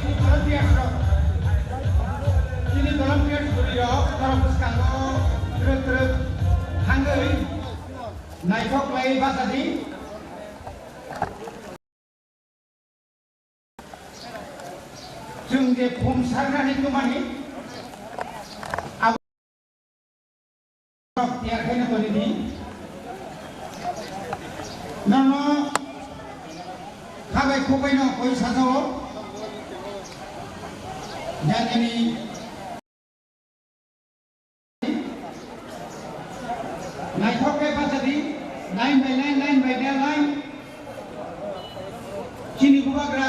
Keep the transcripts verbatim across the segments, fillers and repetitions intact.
Chini volunteers rok, chini volunteers guri rok, borok bwskango twrwk twrwk thangwi naithok khlai bacha di. Chwng je khum sarnani twmani, abo tiyar khaina toni di. Nono khabai khubai no koi sajao. Jani ni naithok khe bacha di, line by line, line by line. Chini bubagra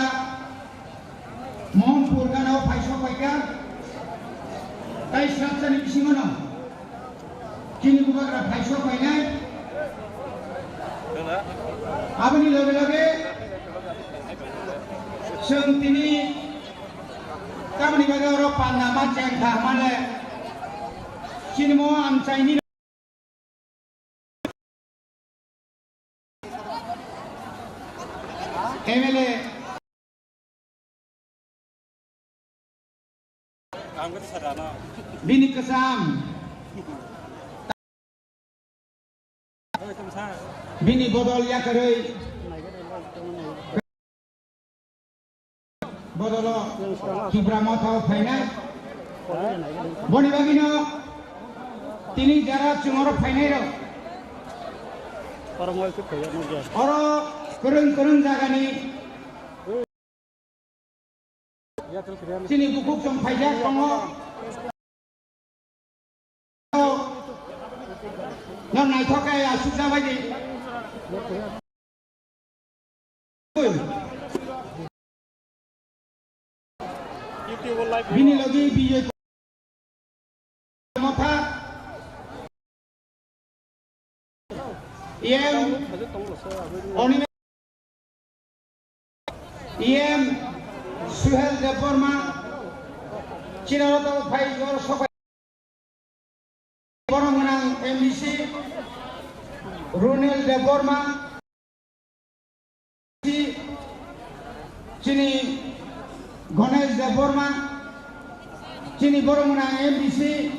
Mohanpur gana o phaisok phaikha, tai srapsani bisingo no chini bubagra phaisok phainai. Aboni loge loge chwng tini tamoni bagwi oro panda ma cheng kha hwnmale chini mo amchaini M L A. Bini kwcham. Bini bodol yakarwi. Bodolo Tipra Motha o phainai. Boni bagwino tini jara chwng oro phainai rok. Oro kwrwng kwrwng jagani chini bukhuk chwng phaijak tongo. No naithok khe aswk jabai di. Bini logi B J P Motha. E M Oni-, E M Suhel Debbarma, Chinarata phai jor sokai, borok gwnang M D C Runil Debbarma, chini Ganesh Debbarma, chini borok gwnang M D C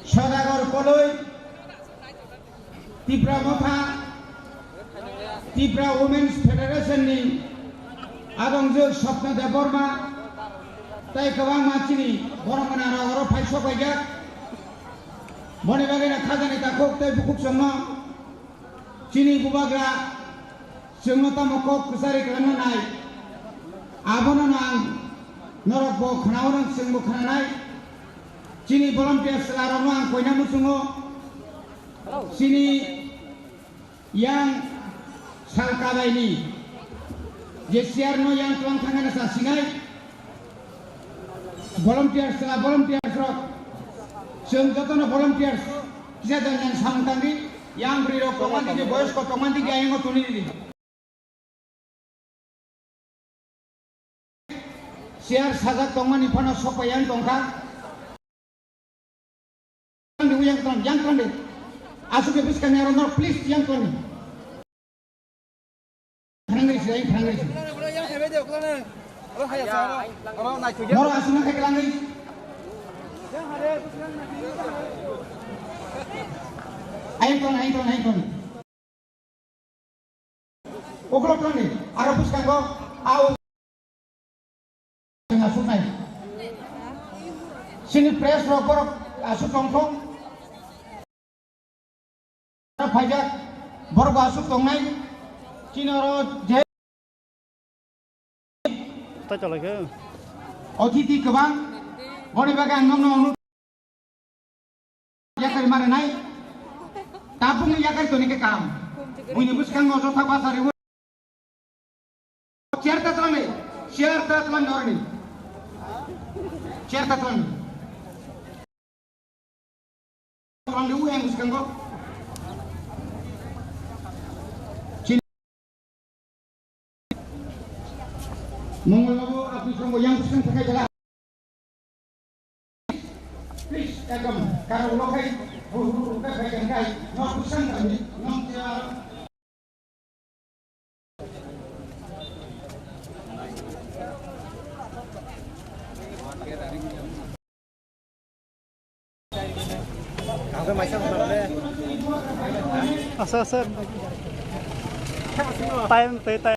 Sodagar Koloi, Tipra Motha, Tipra Women's Federation ni adongjwk Swapna Debbarma, tei kwbangma chini borok gwnang rok oro phai sopaijak. Boni bagwi no khajani takhuk tei bukhuk chwngno chini bubagra chwngno tamo kok kwchari kwlangna nai, abono no ang norok bo khwnao, chwng bo khwnanai. Chini volunteer chwla rokno ang koina muchungo. Chini Yang sal kabaini je chair no yang twlang thangna sa sinai. Volunteers, chwla volunteers rok, chwng jotono volunteers kisa jan jan samung tangdi, yang bwrwi rok tongmani di, boyosko tongmani di, ayang o tuni di. Chair sajak tongmani phano sokpai yang tongkha. Yang tong, yang tong de. Aswk khe bwskang ni aro norok please yang tong. Khanangri si, yang khanangri si. Norok aswk na khe khanangri. Ayang tong, ayang tong, ayang tong. Uklok thani aro bwskango au asuknai. Chini press rok borok asuk tongthong. Phaijak borok asuk tongnai. Chini oro je Tei chalai khe. Othiti kwbang, boni bagwi ang nokno yakari ma rwnai. Tabukno yakari toni khe kaham. Buini bwskango jotha basa rwi. Chair ta twlang di. Chair ta twlang di oroni. Chair ta twlang di. Twlang di, uyang bwskango. Mongol babu, apni songbo yang bwskang thakai jala. Please, ekdom, karo ulo khai, bu, bu, bu, khai, khai, khai, nok bwskang kami, nok chair. Asa, asa. Time, time.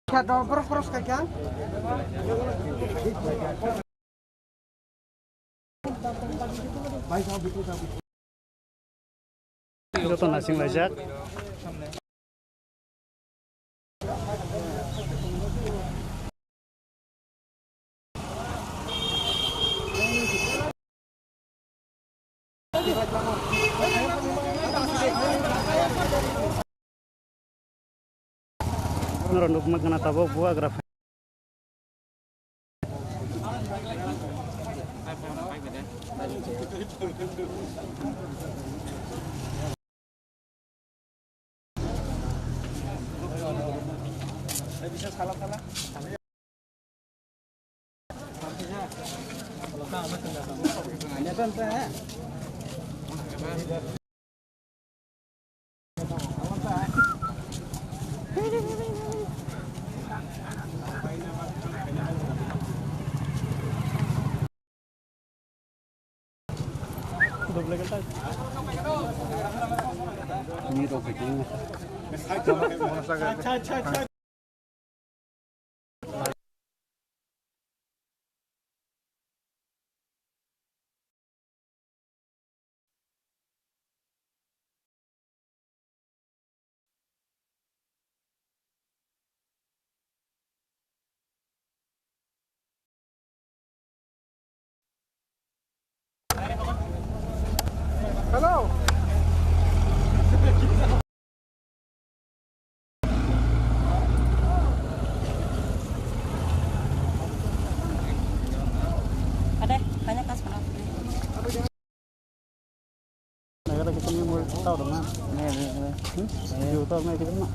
Kha do, boros, boros kha kya? Joto naising laijak. Norok nukma gana tabuk bubagra. Hello. Ade, banyak kas mana? Nagara kita ni mul tau dong na. Ne, ne, ne. Hmm? Ju tau na kita na.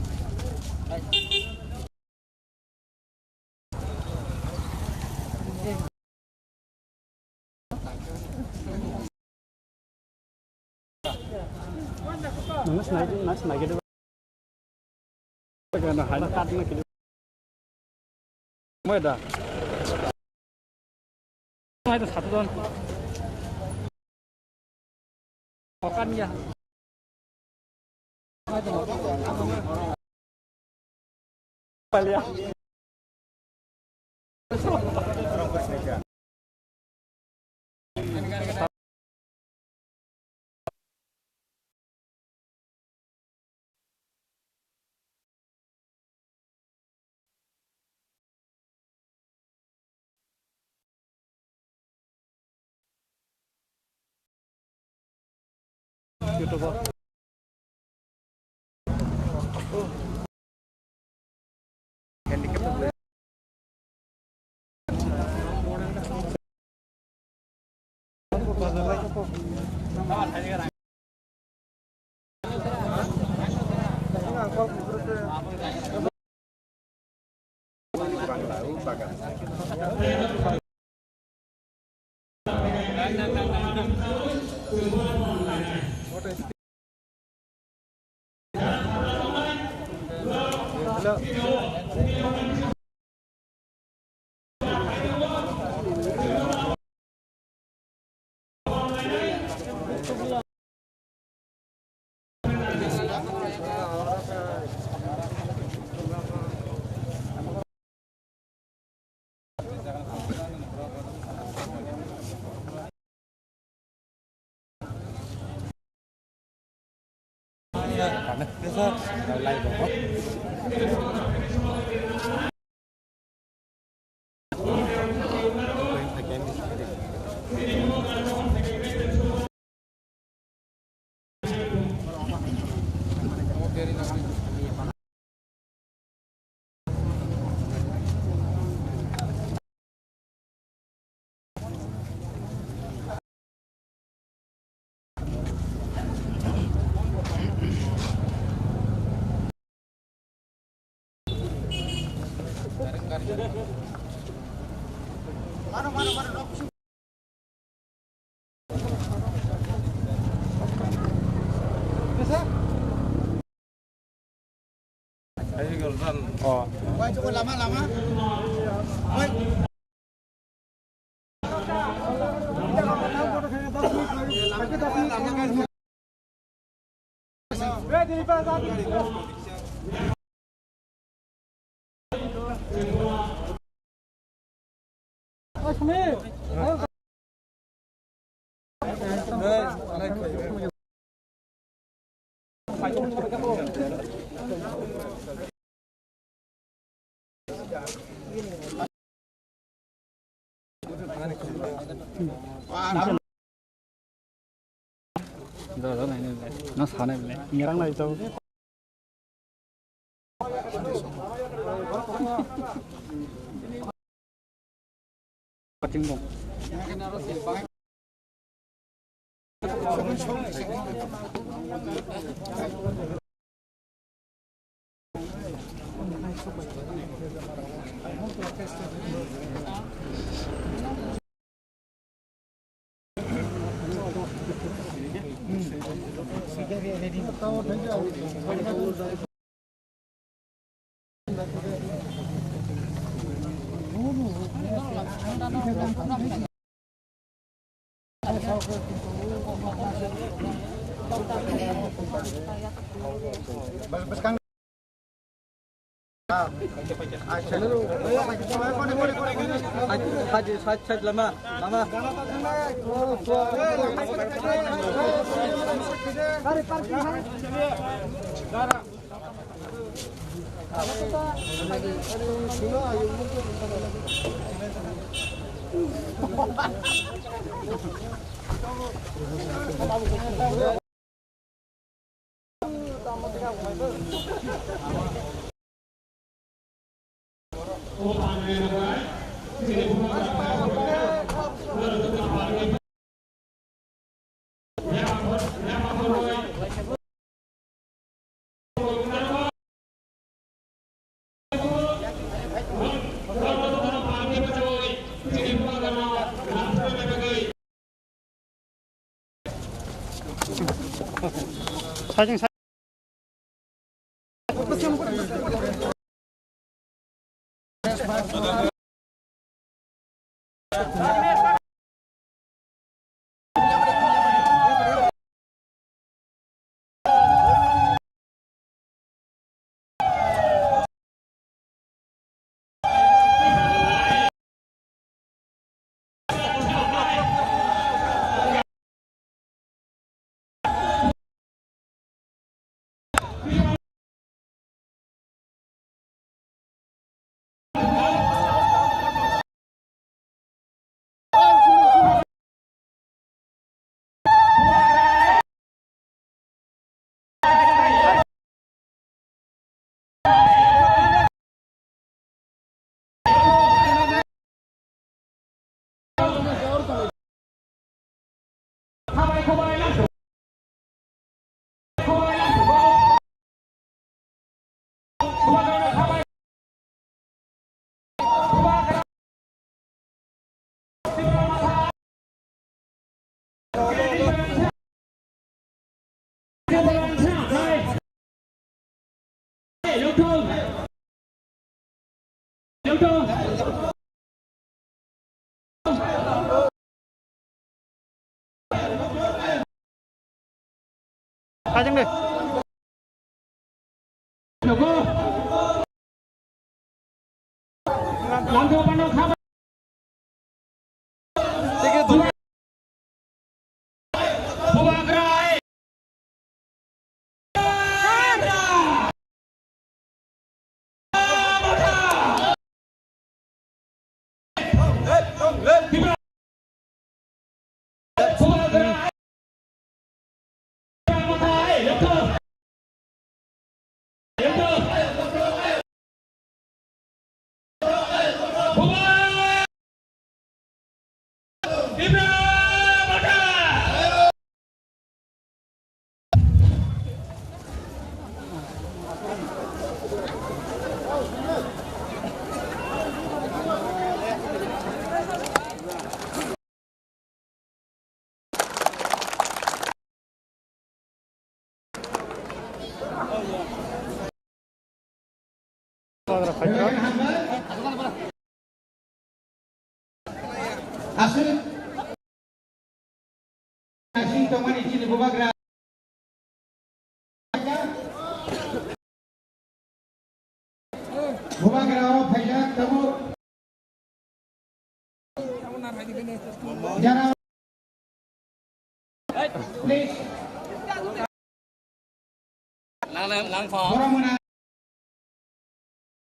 Nang snai, nang snai ke. Mai da. Mai da satu ton. Kokan ya. Palia. No sanai bole. Ngerang lai tau. Pating dong. Haji, side, side, lama, lama. Sajeng, sajeng. Kajang de. Aswk asing tongmani chini bubagra. Bubagra o phaijak tabuk. Jara Please. Lang, lang, lang, phone. Borok mwnang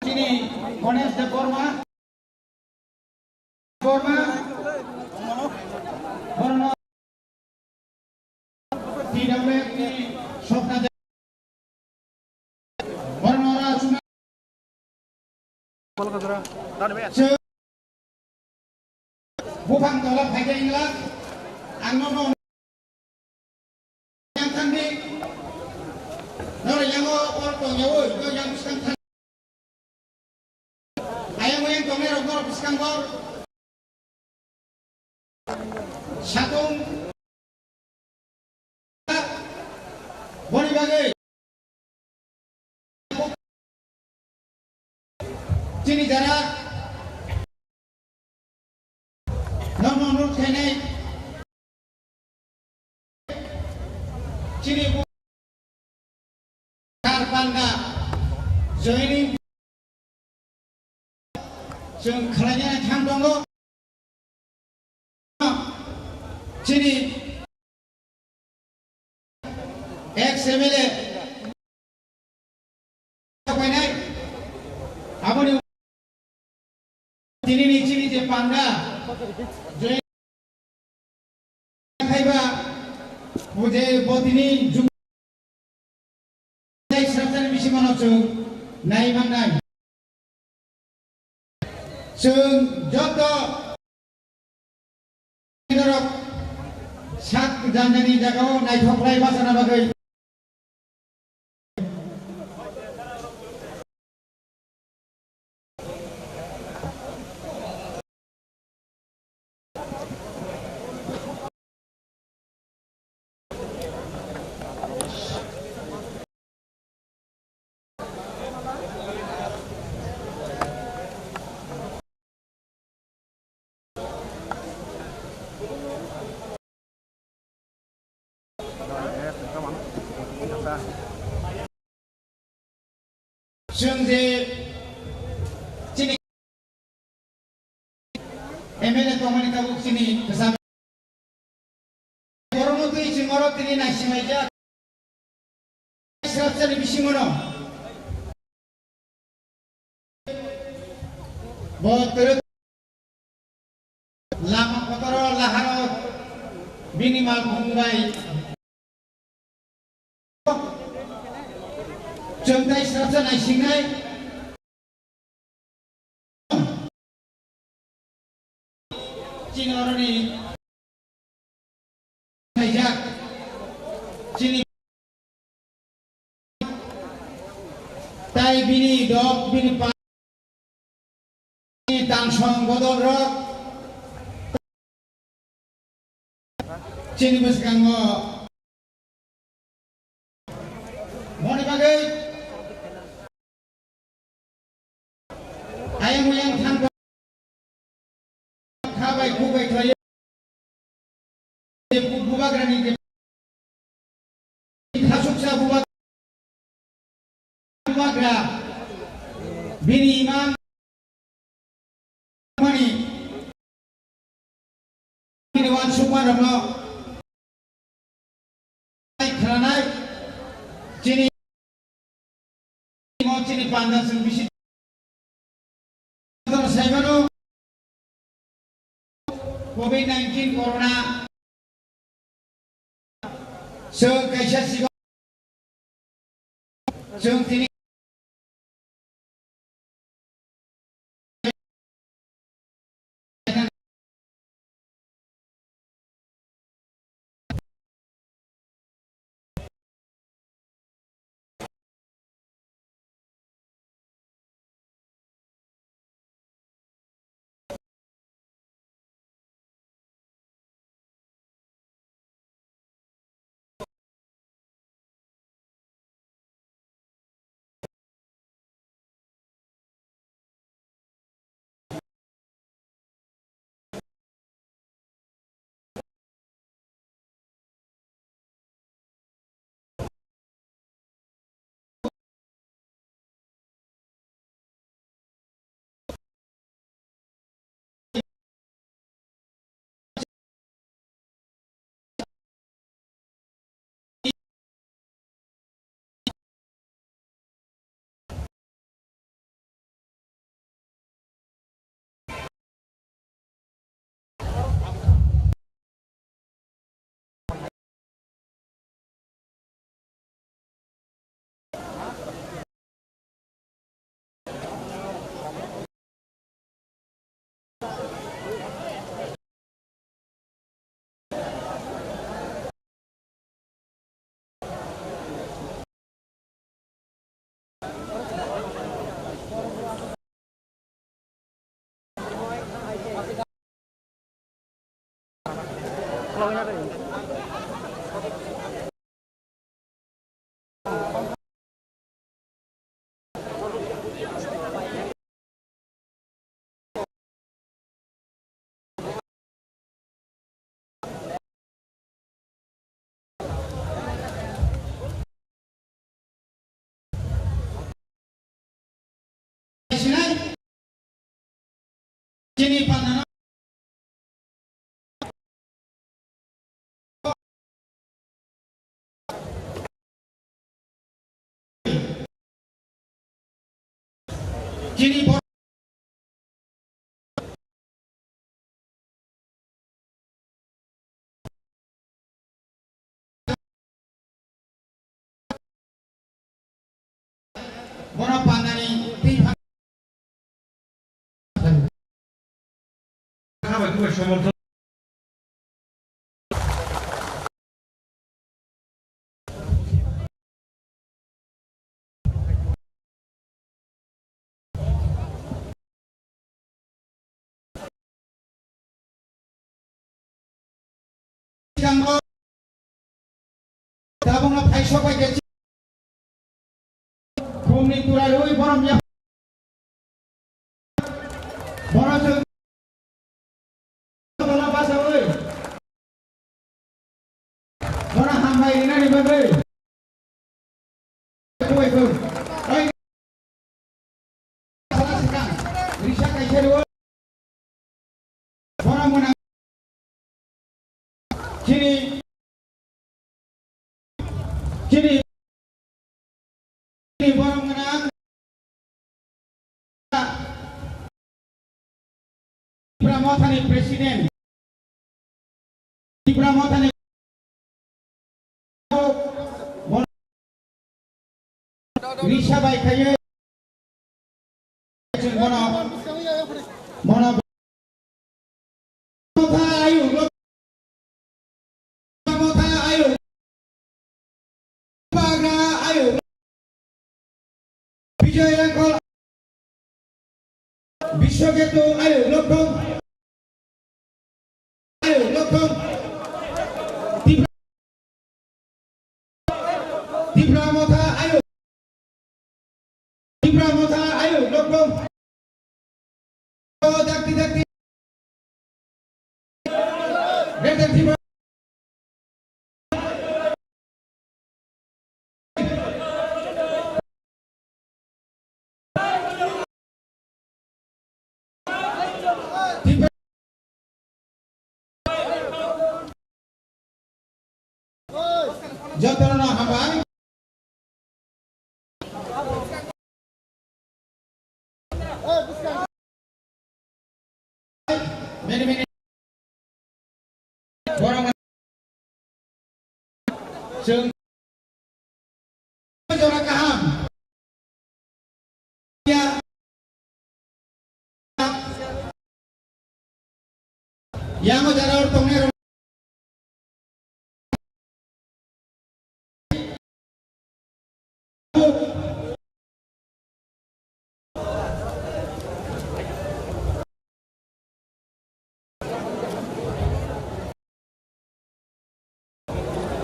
chini Ganesh Debbarma. Debbarma. Borokno T W F ni Sokna Borok nora chuna. Chwng buphang tola phaikhe wngla, ang nono yang thangdi, noro yango or tongyawi, no yang bwskang thang. Ayang oyang tongnai rok noro bwskango. Satung boni bagwi chini jara nono nuk khainai chini bu kar panda joining chwng khlainani thang tongo. Chini ex M L A painai aboni tini ni chini je panda join khaiba, bo je bo tini jung-, tei srapjani bisingo no chwng nai mannai. Chwng joto norok sak janjani jagao naithok khlai bachana bagwi. Chwng je chini M L A tongmani tabuk chini kwcham. Borokno twi chwng oro tini naisimaijak. Srapjani bisingono bo twrwk lama kotoro laharo bini malkhung bai chwng tai srapsa naisingnai. Chini oroni jak. Chini tai bini dok, bini pa, bini tangsong bodol rok chini bwskango moni bagwi ayang uyang thang kha bai khu bai khlai bubagrani je khasuksa bubag-, bubagra bini imang mani bini wansukma rokno khwnanai chini chini panda chwng bisi saimano covid nineteen corona chwng kaisa sigo chwng tini Chini panano chini Bono panani twi phang. Tabukno thaisok bai khe khumni tura rwi borom ya. Bono chwng bono bachaui bono hambai rinani bagwi. Risa kaisa rwo. Bono mwnang chini, chini, chini bono mwnang Tipra Mothani President. Tipra Mothani Risa bai khaiwi chwng bono, bono Motha ayu, Motha Bijoy Rengkhol, Biswaketu Ayuk Lokthong, Ayuk Lokthong, Tipra, Tipra Motha Ayuk, Tipra Motha Ayuk Lokthong, Dakti Dakti, Greater Tipra. Jotono hambai. Many, many. Borok chwng jora kaham. Ya. Yang o jara or tongnai rok.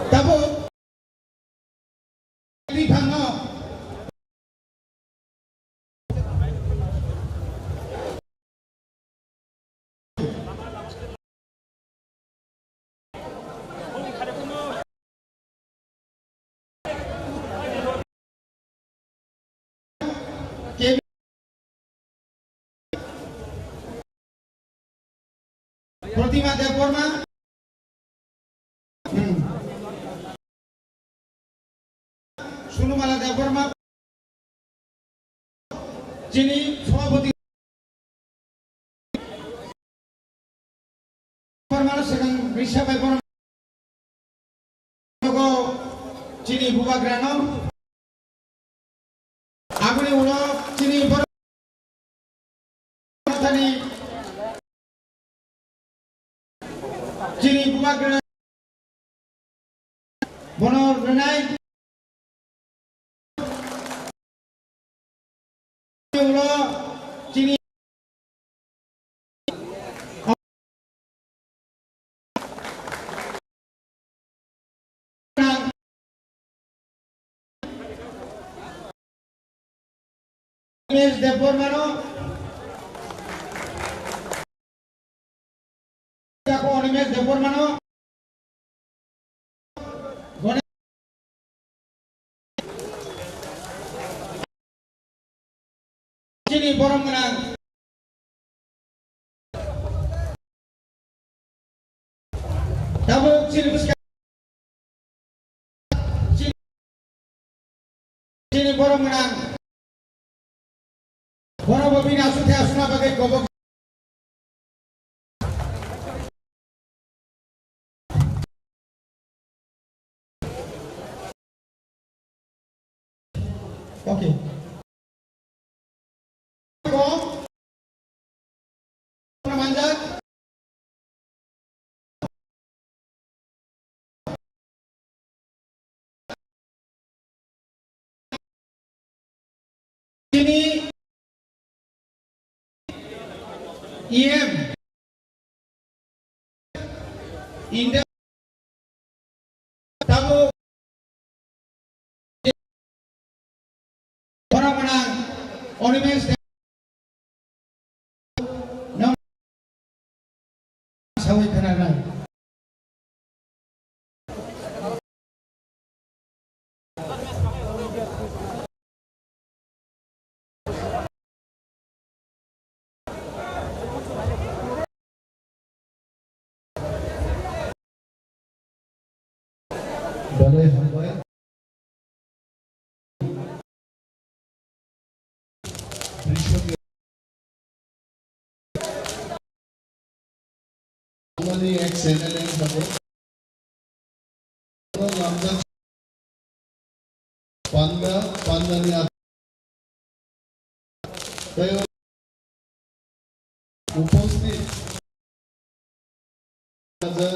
Tabuk bithangno Pratima Debbarma. Hmm. Sunumala Debbarma. Chini Sabhapati. Debbarma swkang risa bai borok. Nogo chini bubagrano. Aboni ulo chini borok. Thani chini bubagra bono rwnai. Ulo chini Animesh Debbarmano, Animesh Debbarmano, chini borok gwnang. Tabuk chini bwskang chini, chini borok gwnang. Borok bo bini aswk thai aswkna bagwi kobok. Okay. Chini E M India tabuk borok gwnang Animesh Deb no sawi khwnanai. Belai hambai. Ani ek channel ni bagwi. Lamjak panda, panda ni ap-, tei o upasthit raja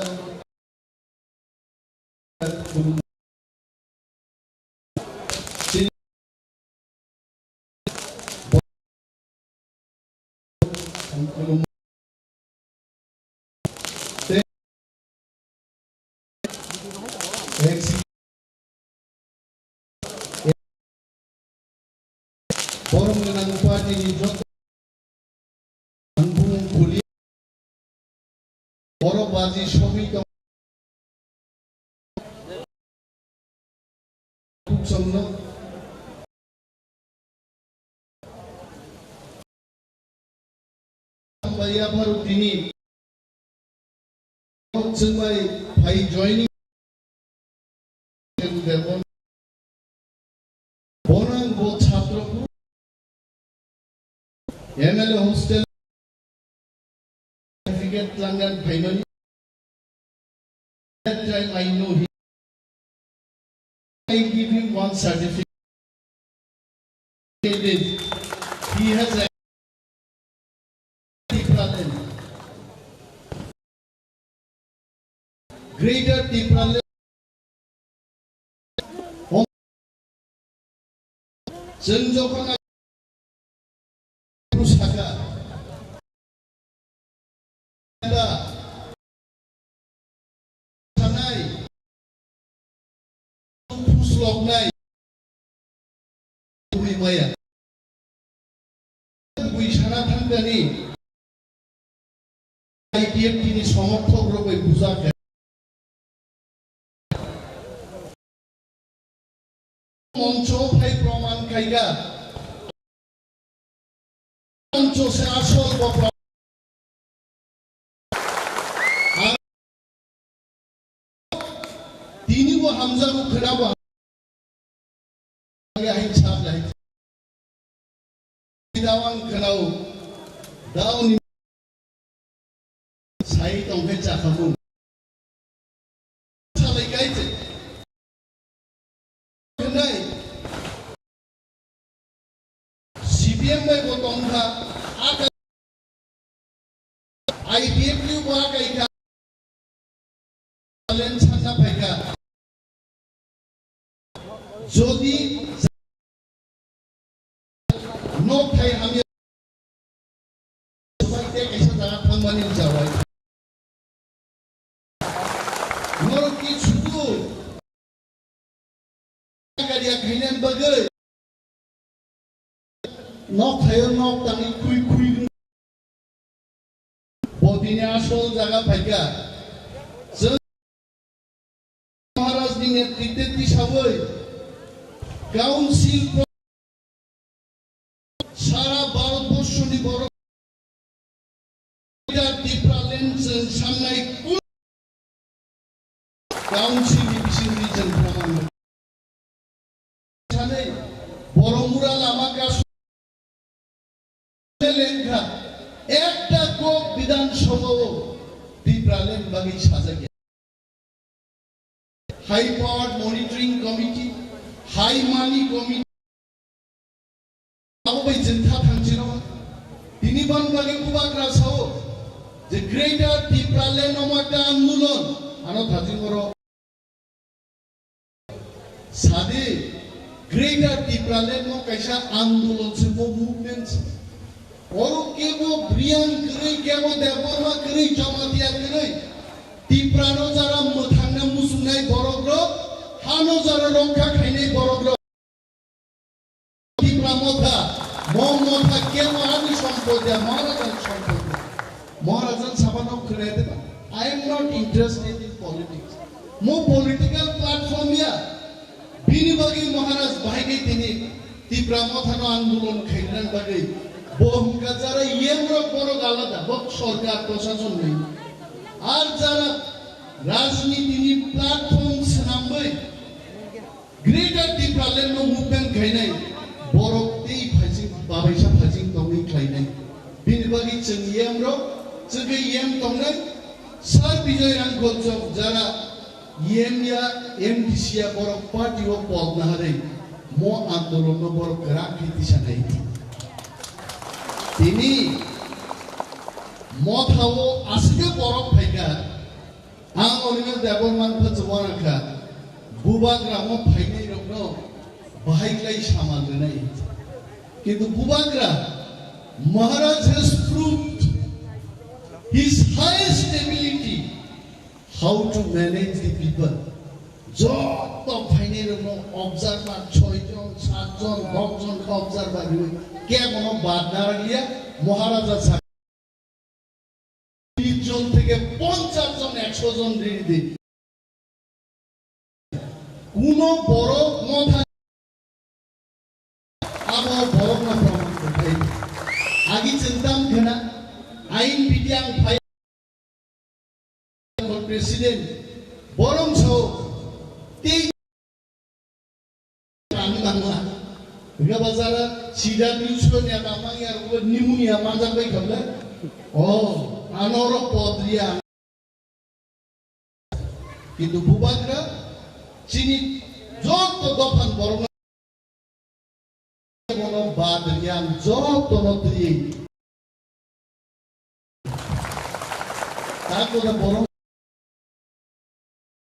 Ex-, borok gwnang party ni joto ang bumung kuli borok baji sogwi tong. Khub somno. Hambai yapharo tini chwngbai phai joining Debon. Bono ang bo chhatro M L A hostel certificate langnan phaimani. That time I know him. I give him one certificate. He has a Tipraland. Greater Tipraland. Chwng jokhon saka sanai, pusloknai, twi maya. Bui sana thangkani I P F T ni somorthok rok bai bujak khe. Moncho phai proman khaika. Moncho se asol bo pro-, tini bo hamjago khwna bo Hai sab lai. Dawang khenao. Daw ni sai tong khe chakhamu. Salai kai che. Khenai. C P M bai bo tongkha, a ka-, I P F T bo a kaikha, len sanna phaikha. Jodi nok thai hamya, sobai te kaisa jaga thangmani jawai. Norok ki sudu Gadiya khainani bagwi nok thaio nok tangwi khui khui bo tini asol jaga phaikha. Chwng Maharaj ni netritwe tisawi council pro-, sara Bharat borso ni borok Tipraland chwng sangnai kul council ni bisingtwi chwng proman. Sanai borok mura lama kasu lengkha ekta kok Bidhan Sabha o Tipraland bagwi sajakya. High Power Monitoring Committee, High Money Committee, abo bai chwng kha thangchino. Tini ban bagwi Bubagra sao je Greater Tipraland no ma ta andolon, ano thajing oro. Sadi Greater Tipraland no kaisa andolon se, bo movement se. Oro kebo Briyan kwrwi, kebo Debbarma kwrwi, Jamatia kwrwi. Tiprano jara mwthangna muchungnai borokrok, hano jara rokha khainai borokrok. Tipra motha, mo motha kebo ani sompoti ya, Maharajani sompoti ya. Maharajani sabano khwnai diba. I am not interested in politics. Mo political platform ya. Bini bagwi Maharaj bahai khe tini Tipra mothano andolon khainani bagwi bo hwnkha jara yemrok borok alada, bo sorkar proshason ni. Ar jara rajniti ni platform swnamwi Greater Tipraland no movement khainai borok tei phaising babaisa phaising tongwi khlainai. Bini bagwi chwng yemrok chwngkhe yem tongnai. Sir Bijoy Rangkhol chwng jara yem ya, M D C ya, borok party o pok naharwi mo andolon no borok kwrak khe tisanai. Tini motha o aswk borok phaikha. Ang Animesh Debbarma no phachu uanakha, Bubagra mo phainai rokno bahai klai samal rwnai. Kintu Bubagra, Maharaj has proved his highest ability how to manage the people. Tok phainai rokno observer soi jon, sat jon, nok jon khe observer rwi kebono bad narwkliya. Maharaja sa tris jon theke ponchash jon, ekso jon riri di. Kuno borok motha abo borokno proman kwthai. Agi chwng tam khna ain bidi ang phai president borong so tei Ang tangma. Hingke bazara C W C ni tangma ya rugo nimu ya manjak bai khamle. Oh, anoro podriya. Kintu bubagra chini joto dophan borok bono badriya joto no twi. Tako da borok,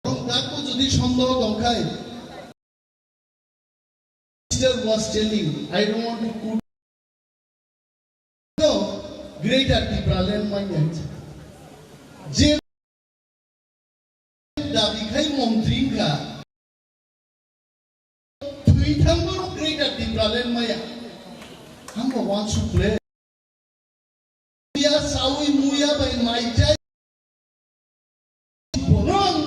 borok tako jodi sondoh tongkhai, Mister was telling, I don't want to quote. No, Greater Tipraland manya. Je dabi khai montri wngkha. Thwi thangbo Greater Tipraland maya. Hangbo wansuk le. Muya sawi muya bai mai chai. Borong.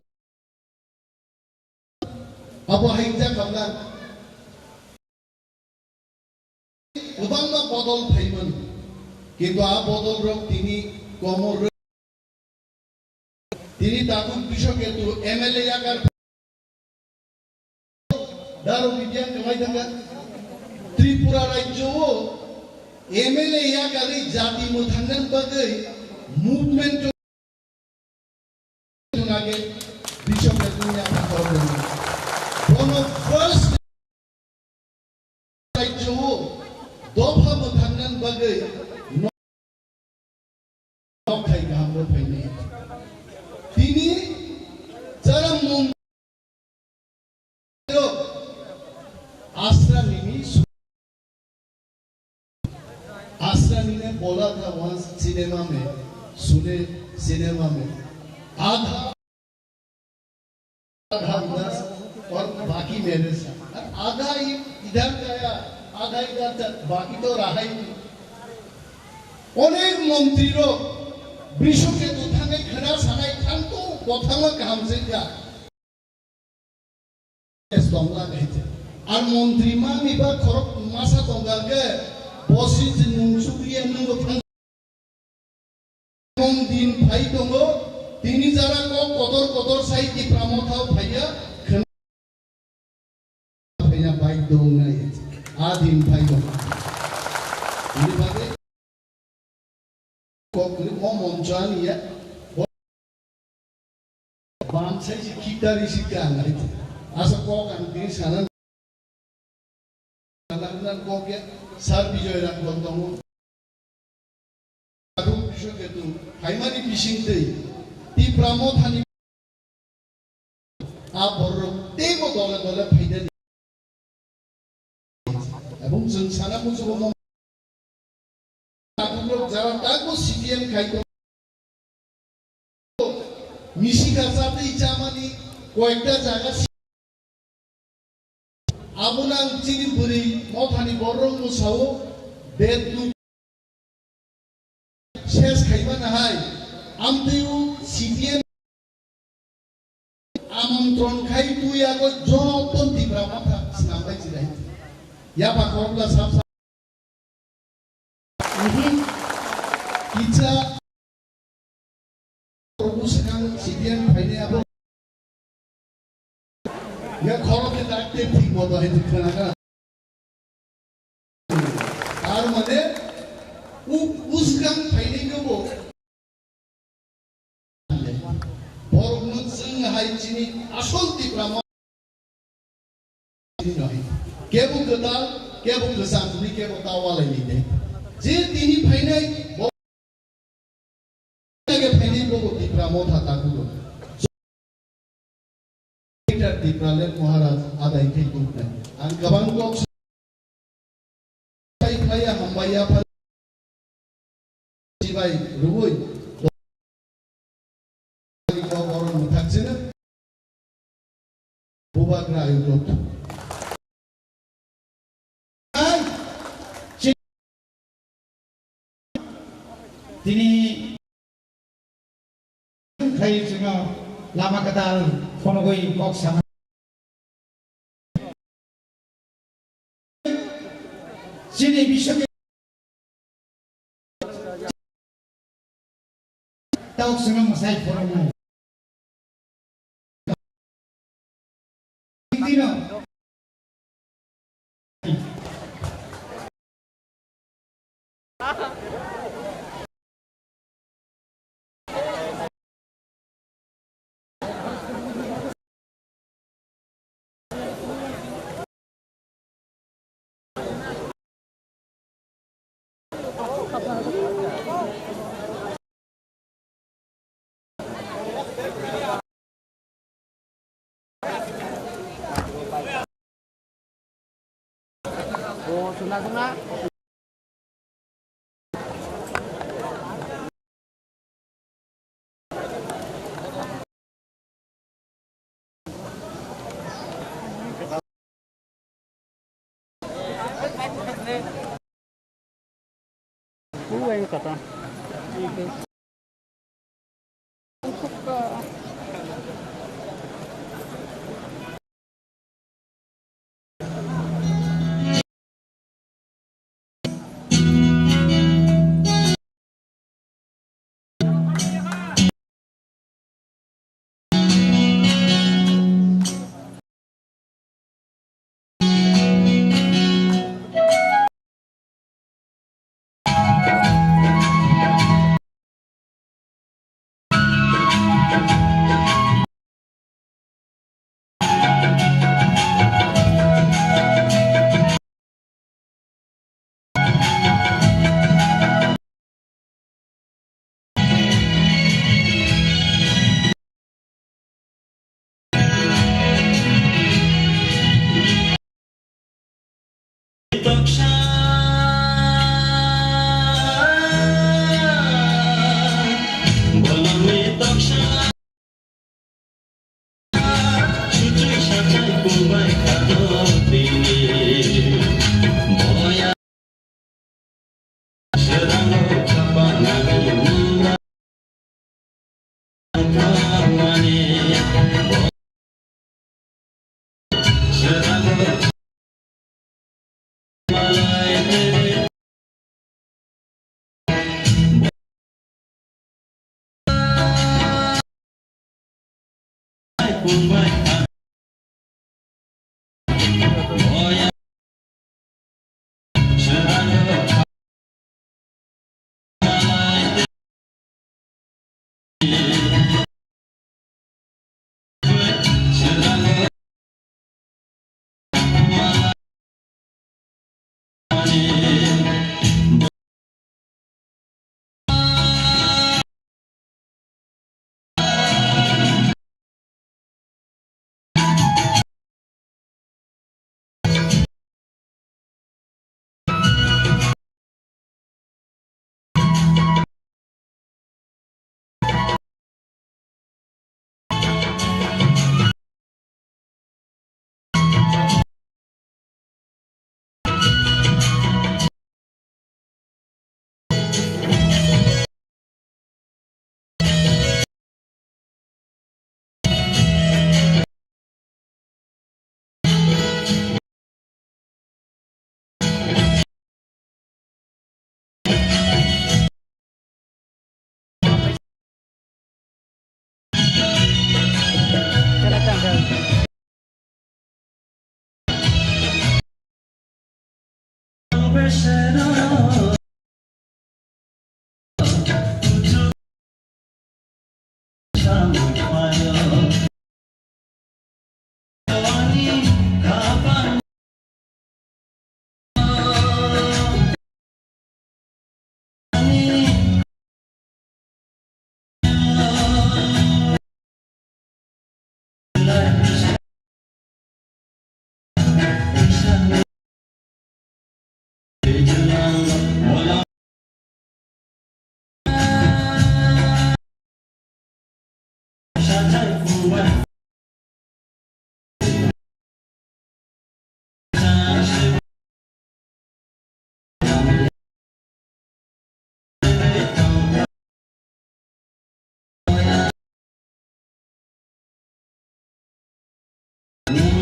Abo hai jak hamla. Kwbangma bodol phaimani, kintu a bodol rok tini komor rw-, tini Takhuk Bishwaketu M L A yakar daro bidiyan kwlai thangkha. Tripura rajyo o M L A yakarwi jati mwthangna bagwi movement Age Bishop Edwin Yathra Korokdwini. Bono first rajyo o dopha mwthangna bagwi nok khai kaham rw phainai. Tini Charam Mung Asra nini su-, Asra nini bola tha once cinema mein, sune cinema mein. Adha, adha idhar aur baki mere saath. Adha idhar gaya, adha idhar tha, baki to raha hi nahi. Onek montri rok Bishwaketu thangwi khwna sanai thangto bo thangma kaham se ya. Tongla kaitor. Ar montri mani ba khorok masa tongkha khe bosi je nung chukriya nungbo thang. Emon din phai tongo, tini jara kok kotor kotor sai Tipra Motha o phaiya, khwna phaina bai tongnai. A din phai tongo. Bini bagwi Kok ni mo moncho ani ya. Bam sai si kita ri si ka ngai. Asa kok ang tini sana. Anak nan kok ya. Sar Bijoy Rang Kontong. Aku Bishwaketu. Haimani bising tei. Tipra Motha ni A borok teibo dole dole phaidani. Ebong chwng sana muchugo mo. Takhuk rok jara tago C P M khai tong. Misika chatwi chamani koyekta jaga si-, abono ang chini bwrwi mothani borok mwsao bedlu Ses khaimani hai, amtwi o C P M amontron khai twi yago joto Tipra Motha swnam bai chilai. Yapha khorokla sab sab. Uhum. Kisa Prabhu swkang C P M phainai abo. Ya khorok khe tak te thik moto hai thik khna kha. Tar mane u-, uskang phainai khe bo. Borok no chwng hai chini asol Tipra mo-, chini no hai. Kebo kwtal, kebo kwcham, tini kebo ta walai ni de. Je tini phainai, Lage phaini bobo Tipra Motha takhuk rok. Greater Tipraland Maharaj adai khe tubunai. Ang kwbang kok sai khlaiya hambai yapha sibai rwui. Borom mwthak chino. Bubagra ayuk rok. Tini khai chwngno lama kwtal phunugwi kok sama. Chini bisingni tok chwngno mwsai phunukgo. Tino.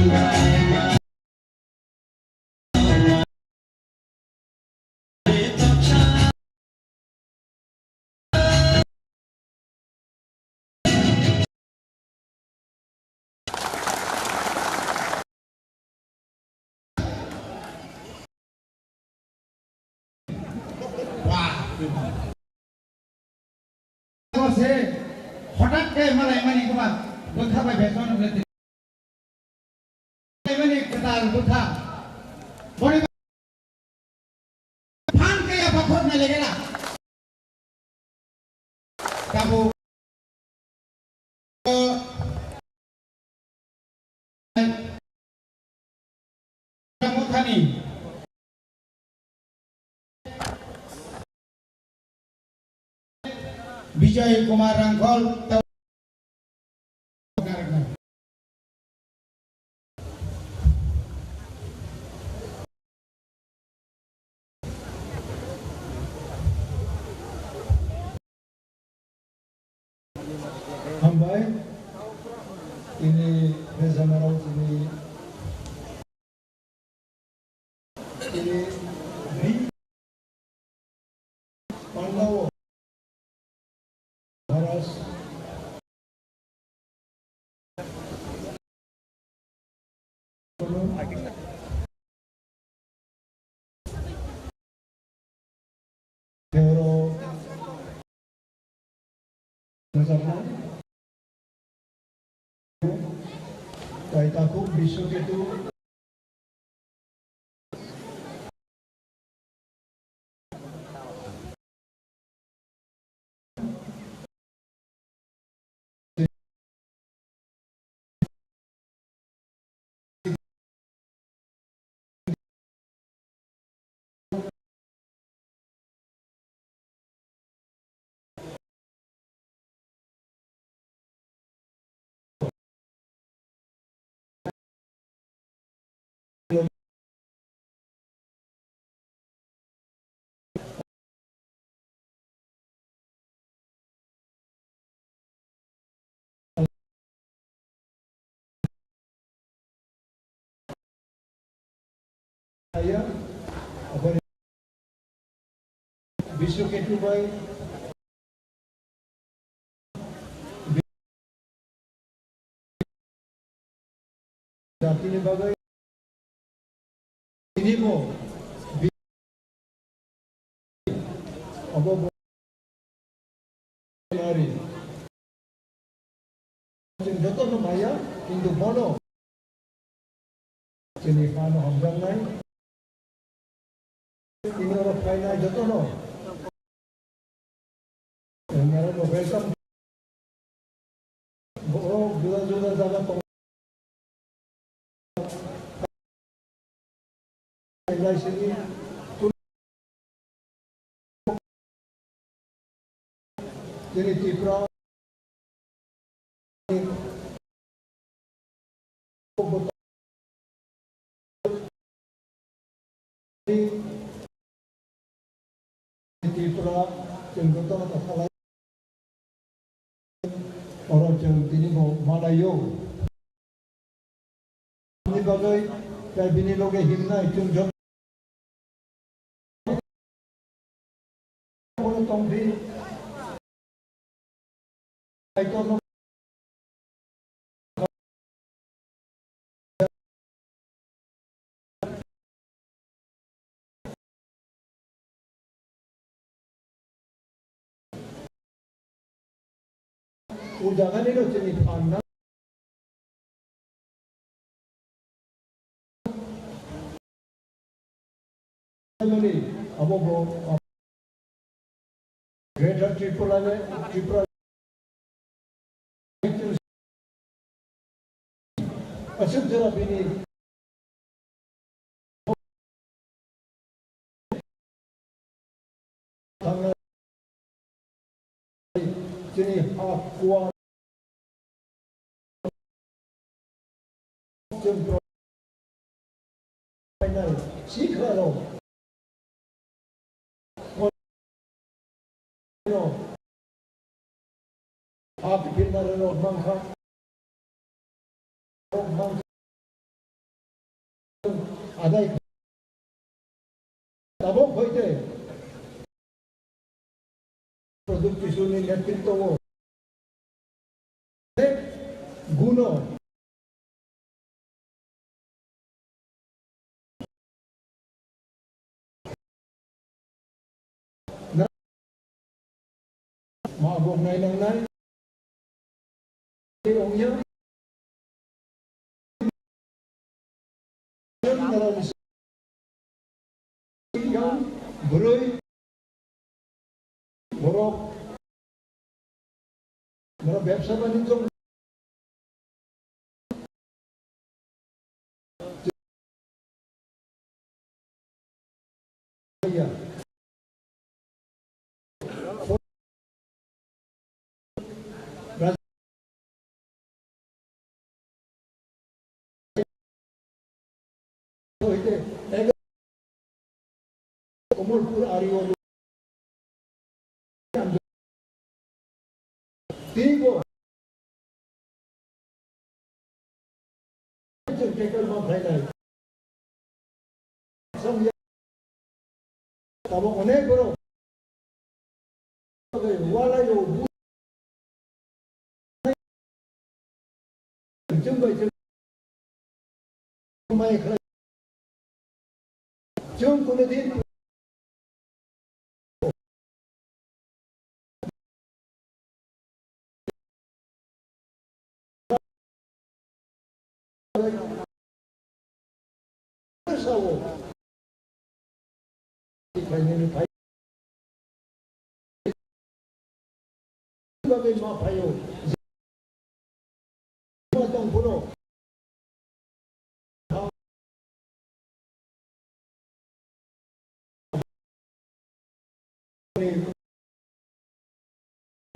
Wah. Se hotat khe malai mani kuma bwkha bai beton wngkhe. Mani kwtal bwkha. Boni phan khe ya pakhor na legela. Tabuk Mothani Bijoy Kumar Rangkhol. Hambai, tini Rezamarao tini, tini Pandao Maharaj. Pero Kaitakhuk Biswaketu. Biswaketu bai jatini bagwi tini bo bi-, obo bo-, nari. Chwng jotono maya, kintu bono chini phano hamjaknai. Tini oro phainai jotono. Norokno welcome. Borok juda juda jaga tong-, chini Tripura Tripura chwng jotono tongkha lai. Oro chwng tini bo malaio. Bini bagwi tei bini loge himnai chwng joto tongdi. Kaitorno O jaganino chini phanna. Abo bo Greater Tripura le, Tripura aswk jora bini chini ha kuar chwng pro-, final sikha rok no ha kipinna rok mankha. Rok mankha. adai tabok hoite Pradyot Kishorni netritwo o guno ma bo nai nang nai ongya. Bwrwi borok, borok bebsa banijjo ya. Komolpur ari o teibo tackle ma phainai. Tabok onek borok walai o bu chwng bai chwng mai khlai chwng kuno din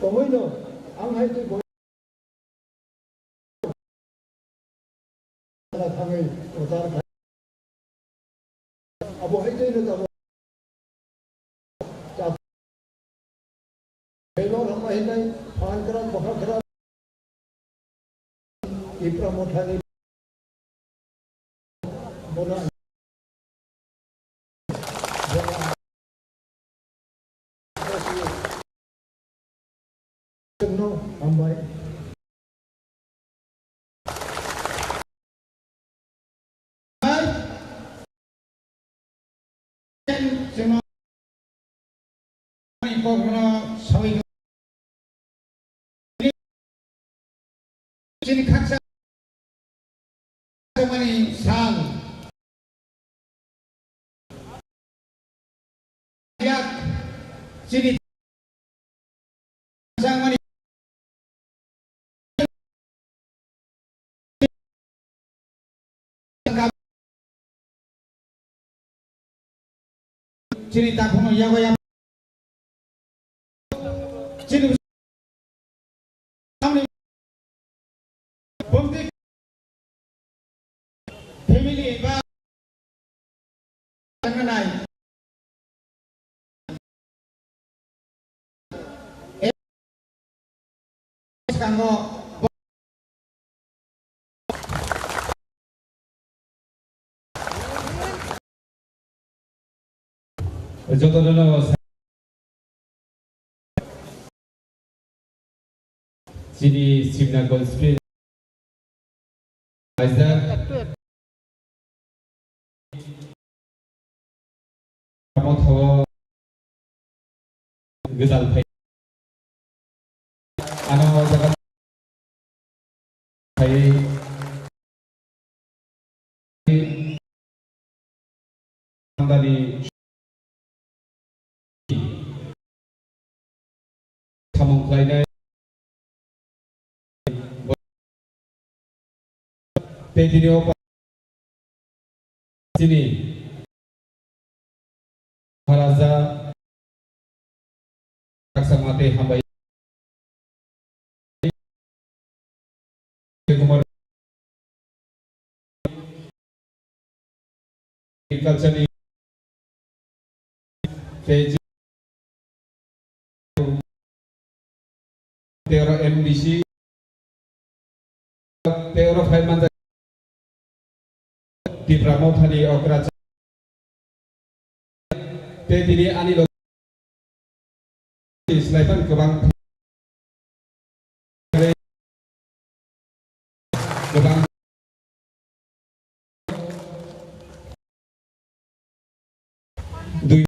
Tongwi no ang hai twi bo thangwi prochar khai. Abo hai twi no tamo. Belor hama hinai phan kra bokha kra. Tipra Mothani bono, bono hambai. Chini khaksa mani sal yak chini Chini takhukno yago ya. Chini family ba tanganai. Bwskango jotono chini Sibna Goldsmith. Kaijak. Tamo thago gwdal phai. Ano o jaga phai. Tangdani samung khlainai tei tini o chini Maharaja Kaksama tei hambai. Kumar agriculture ni tei tei oro M D C tei oro phai manjak. Tipra Mothani okra tei tini ani logi slaipan kwbang kwbang dui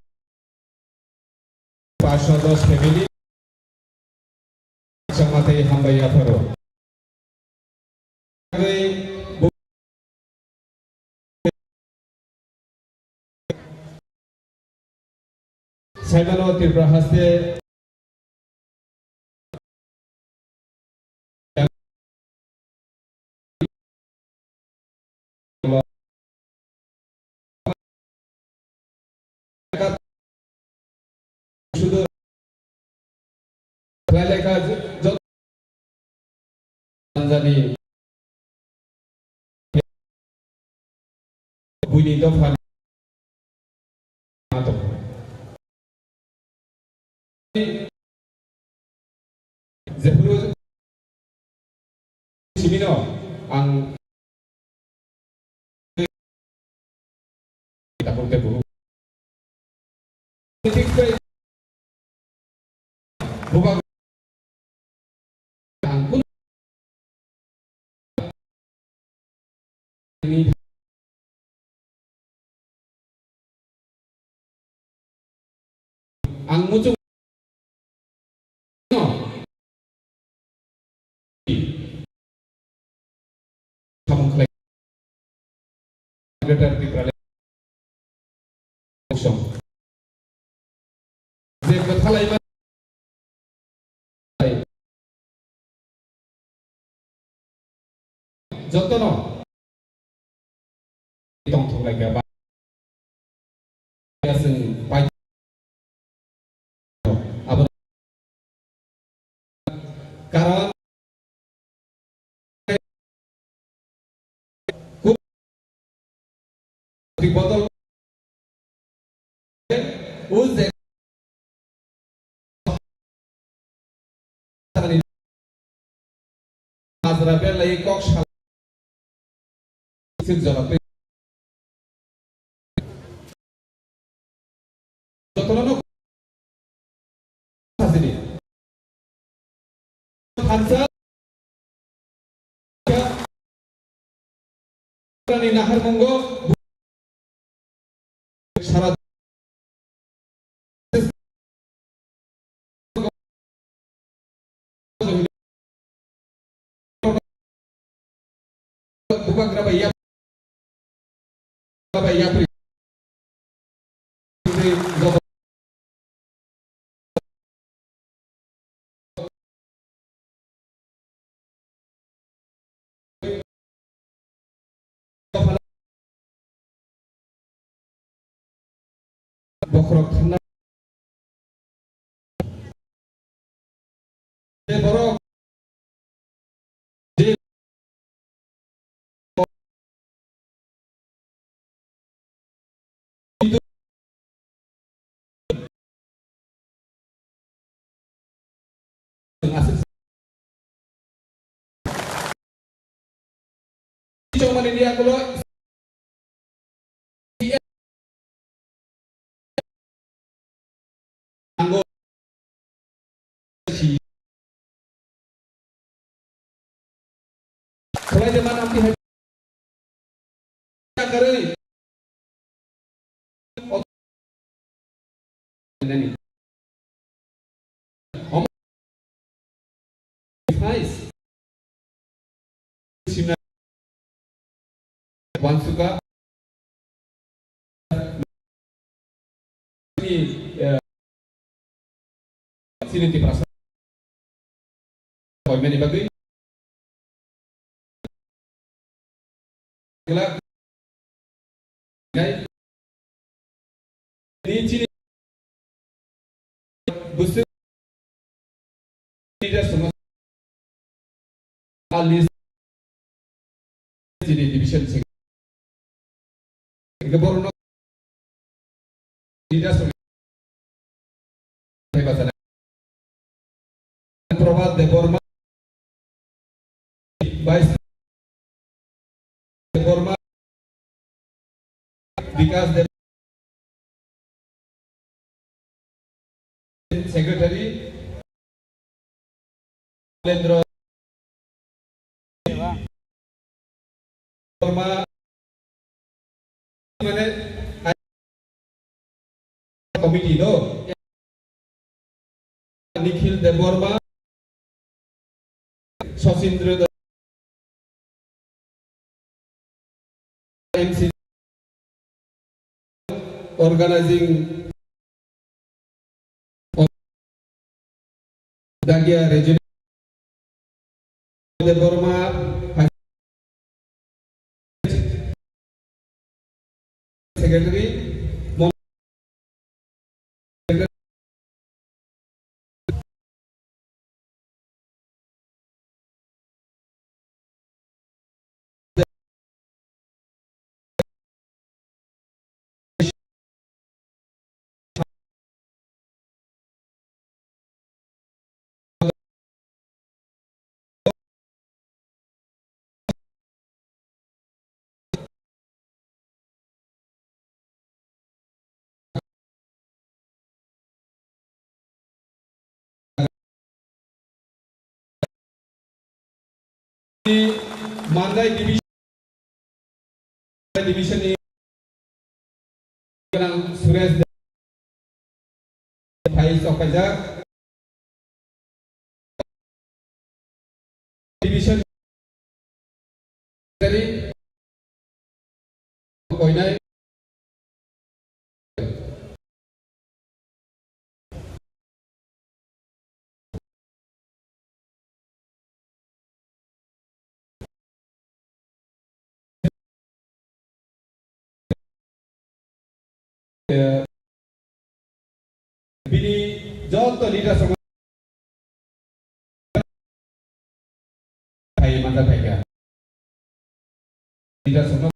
paanch dos family chama tei hambai yapharo. Saimano Tripura haste Sudur khlailai kha, jot-, anjani buini dopha. Jephuru simino ang tapung te buhu. Bubagra ang kun ang muchung no samung khlai Greater Tipraland. Song. Je kwthalai ma-, jotono tongthok lai kha ba. Chwng pai-, abo karon Bodol. O je Majra belai kok sal sik jora twi. Jotono no sajini. Thansa ni nahar mungo sara Bubagra bai yap-, bai yapri. Bokhorok thangna je borok je Khlai de man amti hai karwi. Nani. Om. Nice. Simna. Wansuka. Ni, eh, Chini Tiprasa koimani bagwi glak nai ni chini bwswk leader songno a list chini division sing. Hingke borokno leaders rok hai bachana. Prabhat Debbarma, Vice Debbarma, Bikas Deb, Secretary, Lendro Debbarma, mane, committee no, Nikhil Debbarma, Sachindra Deb-, M C, organizing Dagia Regional Debbarma, Secretary, Mandai division, division ni gwnang Suresh Deb phai sok paijak. Division dari koinai. Bini joto leaders rok phai manja phaikha. Leaders rok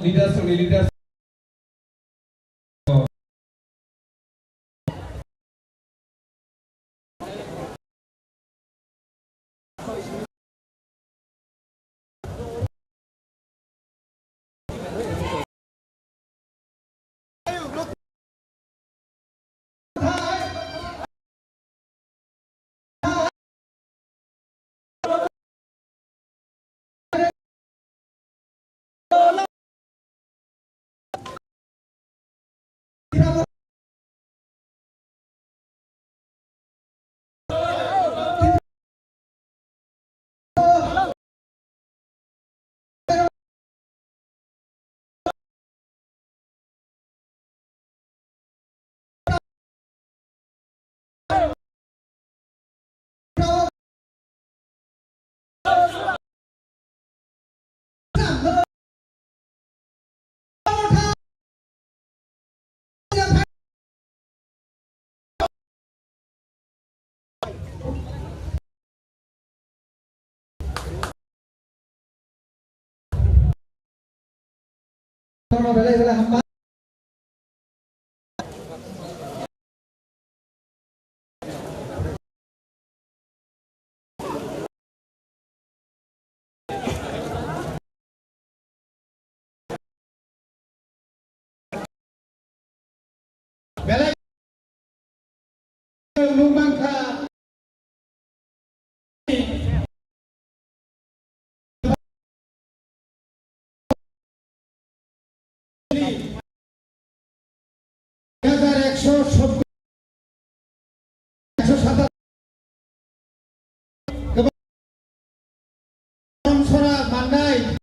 Leaders, leaders. Belai nukmankha. Hajar ekso sottor, ekso satat, Sora Mandai,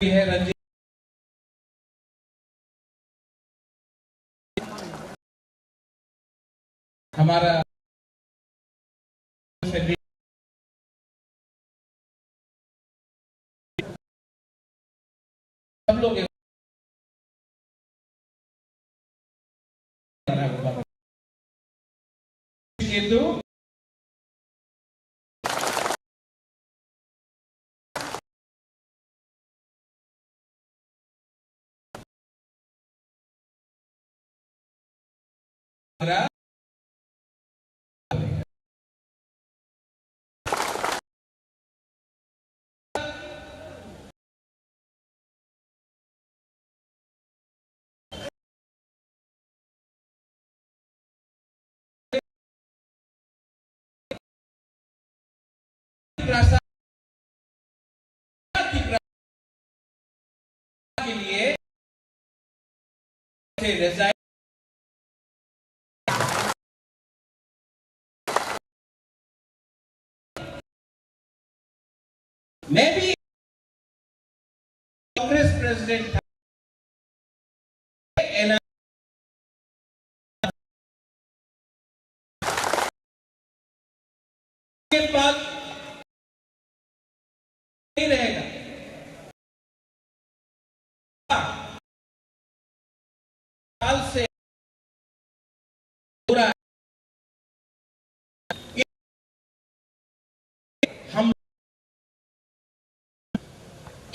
है रंजीत। हमारा सब लोग ये तो के लिए से रिजाइन मैं भी कांग्रेस प्रेसिडेंट था, एनआर के बाद नहीं रहेगा। साल से पूरा हम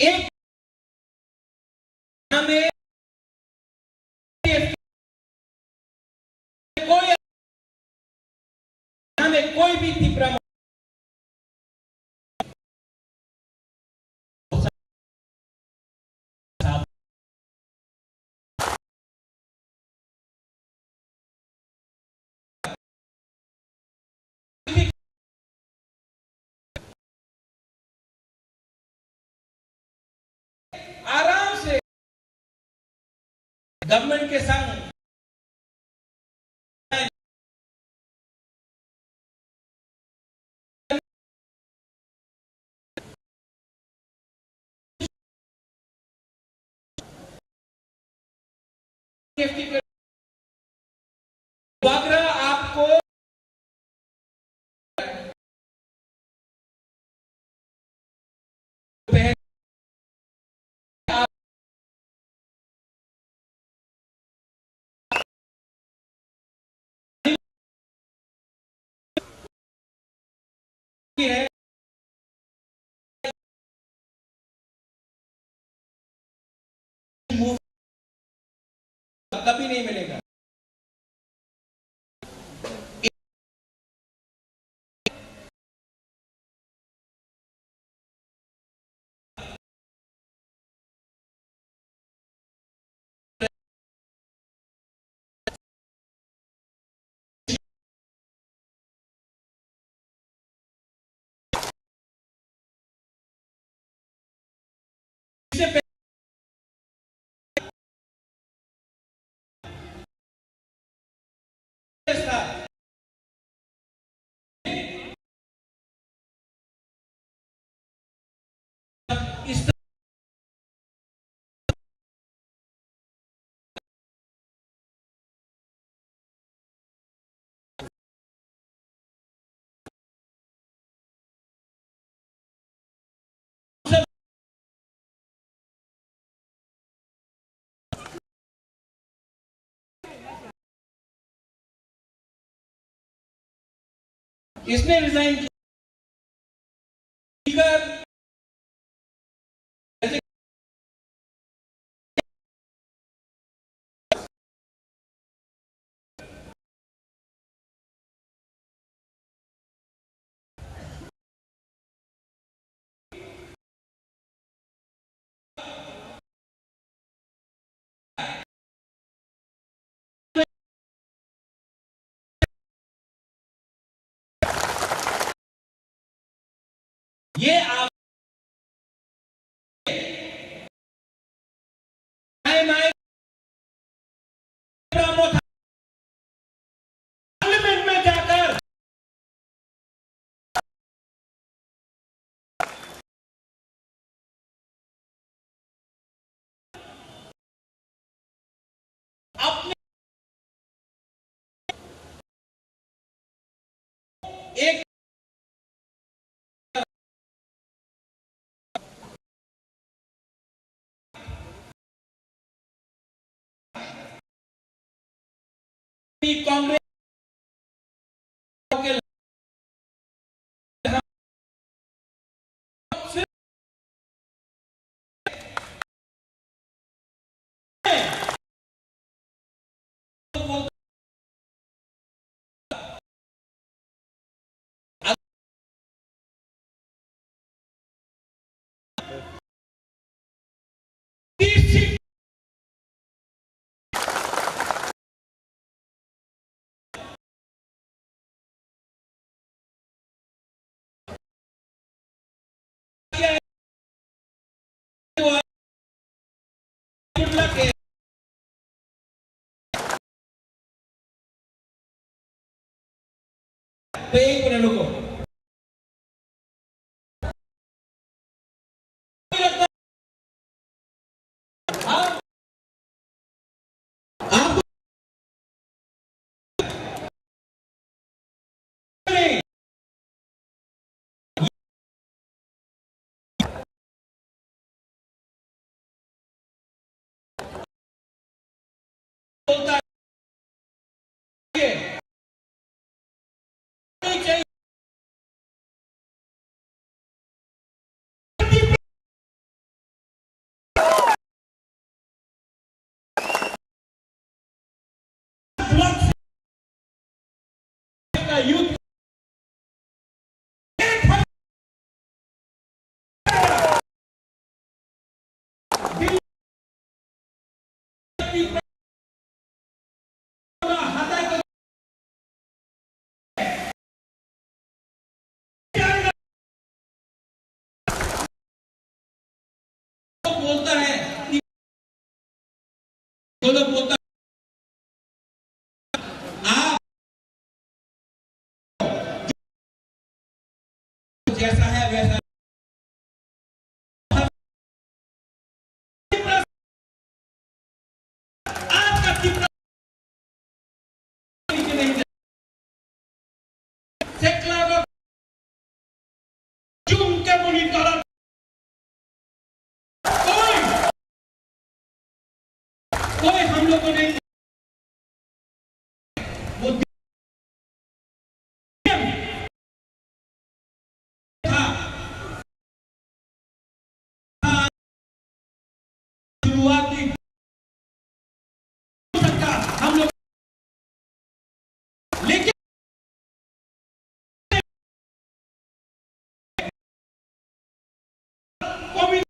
एक हमें कोई, हमें कोई भी तिपरा आराम से गवर्नमेंट के संग सेफ्टी पे बागरा आपको पहन है। कभी नहीं मिलेगा। इसने रिजाइन किया। ये आप, मैं, मैं, पार्लियामेंट में जाकर अपने एक कांग्रेस बोलता है, गलत बोलता है। आप जैसा है वैसा। आपका कितना कोई, कोई हम लोग को नहीं। वो था। शुरुआती हम लोग, लेकिन कभी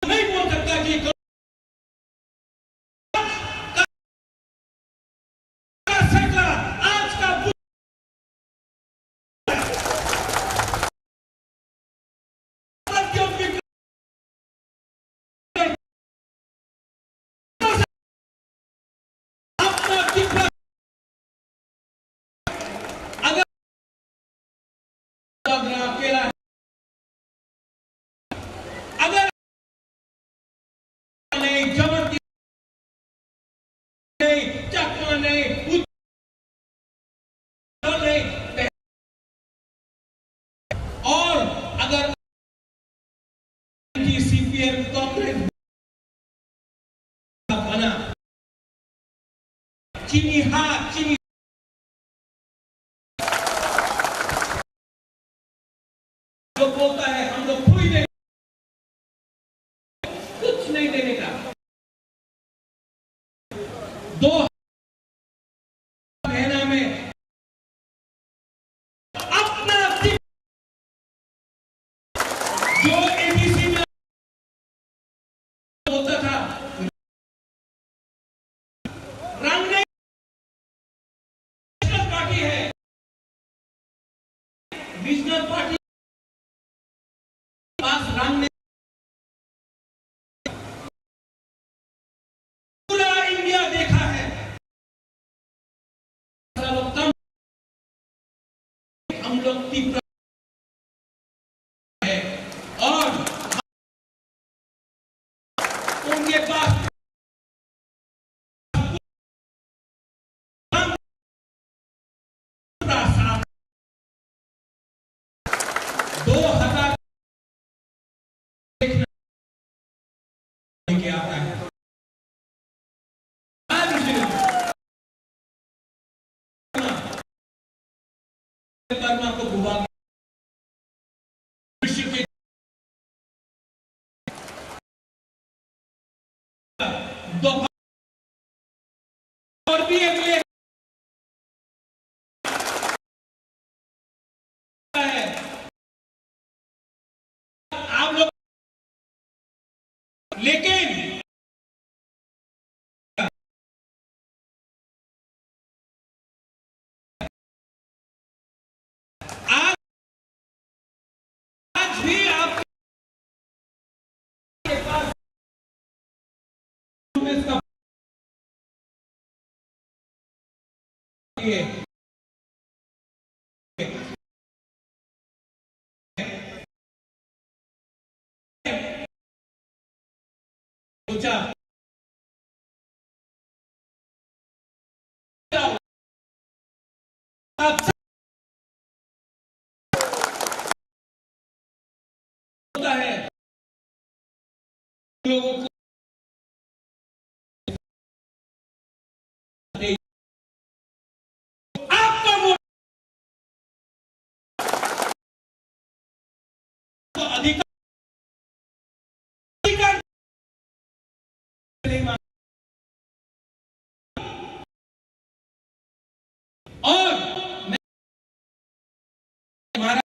नहीं बोल सकता कि आज का अगर नहीं, जबर नहीं, चकमा नहीं, उत-, नहीं, और अगर सीपीएम कांग्रेस बना, चीनी हाथ, चीनी जो बोलता है, हम लोग कोई नहीं, कुछ नहीं देने का। दो महीना में अपना जो एडीसी में होता था, रंग नहीं हमने पूरा इंडिया देखा है। लोग कम, हम लोग तीव्र है और उनके पास दो हजार देखने के आता है। आज भी कर्मा को घुमा के और भी एमएलए है। आप लोग, लेकिन आज, आज भी आपके पास होता है। लोगों को आपका वोट अधिकार, अधिकार और मैं हमारा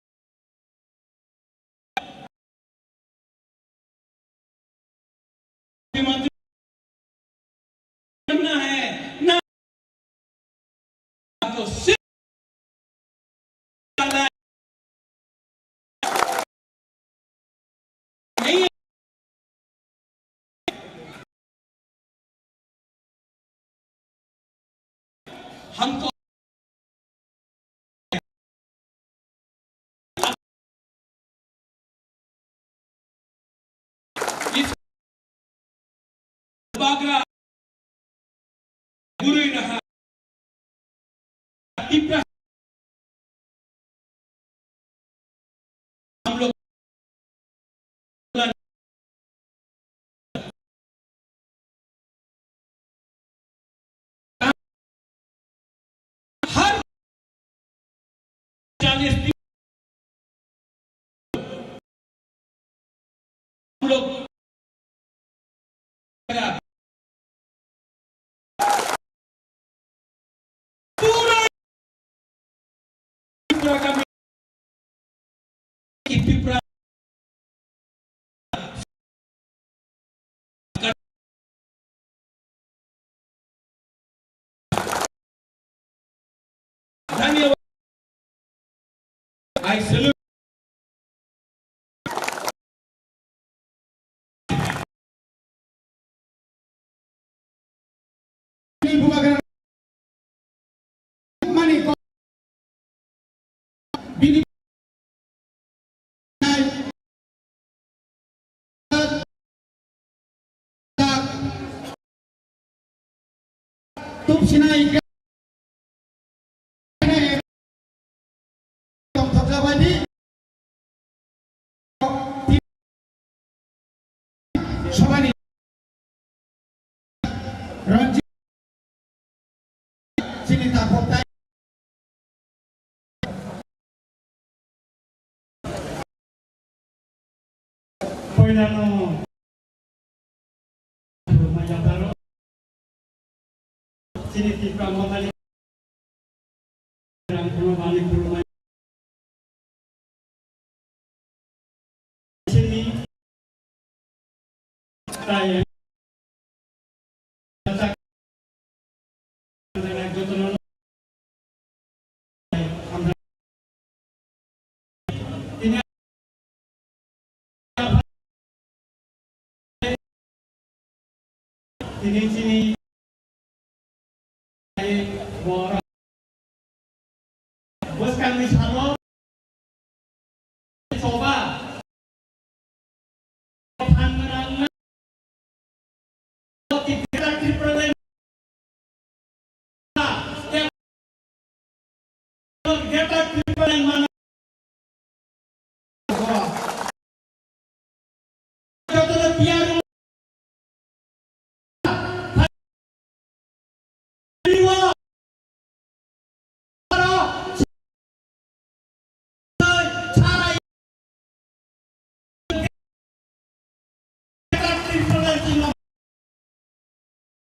मुख्यमंत्री बनना है ना, तो सिर्फ नहीं है। हमको इस बागरा गुरु रहा। हम लोग हर चालीस दिन हम लोग पूरा त्रिपुरा का, त्रिपुरा का धन्यवाद। I salute. Mani ko bini tup sinai tongthokjak bai di. Sabani Ranjit chini takhuk tai. Poilano Chini Tipra Motha ni rangkhorokno manwi khulumani. Chini tai jotono tini Tini chini borok bwskangni salo choba phan gwnang na Greater Tipraland Greater Tipraland mano.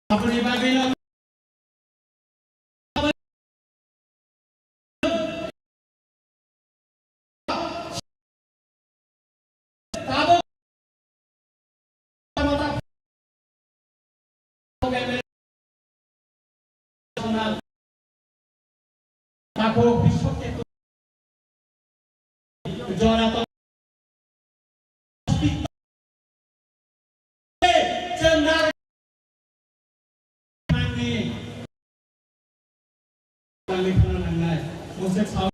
Aboni bagwino tabuk Takhuk biswokhe jora to chwng nar nangni nangni phano nangnai. Mosek sao